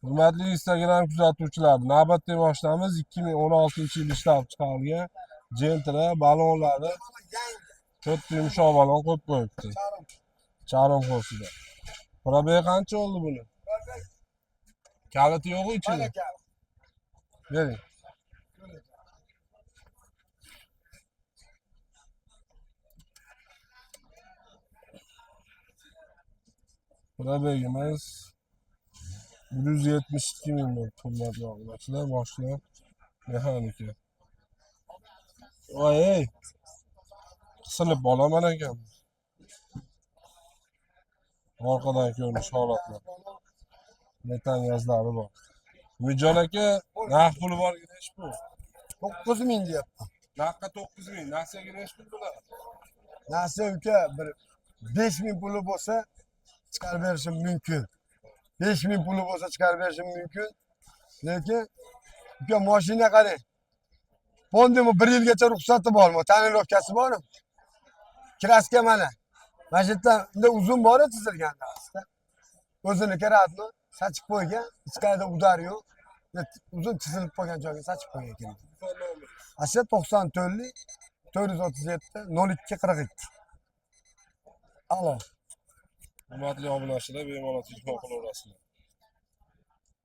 Hurmatli Instagram kuzatuvchilari, navbatdagi mashinamiz 2016-yil ishlab chiqarilgan Gentra, balonlari to'rtta yumshoq balon qo'yib qo'yibdi. Charm qo'shida. Пробег qancha oldi buni? Kaliti yo'q ichida. Bering. Пробег imiz 172 ming bo'ldi, hurmatli obunachilar. Mashina mexanika. Voy ey. Qisilib bolaman ekan. Orqadan ko'rinish holatlar. Metan gazlari bor. Umidjon aka, narx puli borga nechi pul? 9000 deyapti. Narxqa 9000, nasiyaga nechi pul bo'ladi? Nasiya uka, bir 5000 puli bo'lsa chiqarib berishim mumkin. 5000 puli bo'lsa chiqarib berishim mumkin. Lekin uka, mashina qarang. Fondimi bir yilgacha ruxsati bormi? Тонировка si bormi? Краска mana. Mana shu yerda unda uzun bor chizilgan aslida. O'ziniki родной, sachib qo'ygan, ichkarida удар yo'q. Uzun chizilib qolgan joyga sachib qo'ygan ekan. Asha 94 437 02 42. Alo. Hurmatli obunachilar, bemalol telefon qilaverasizlar.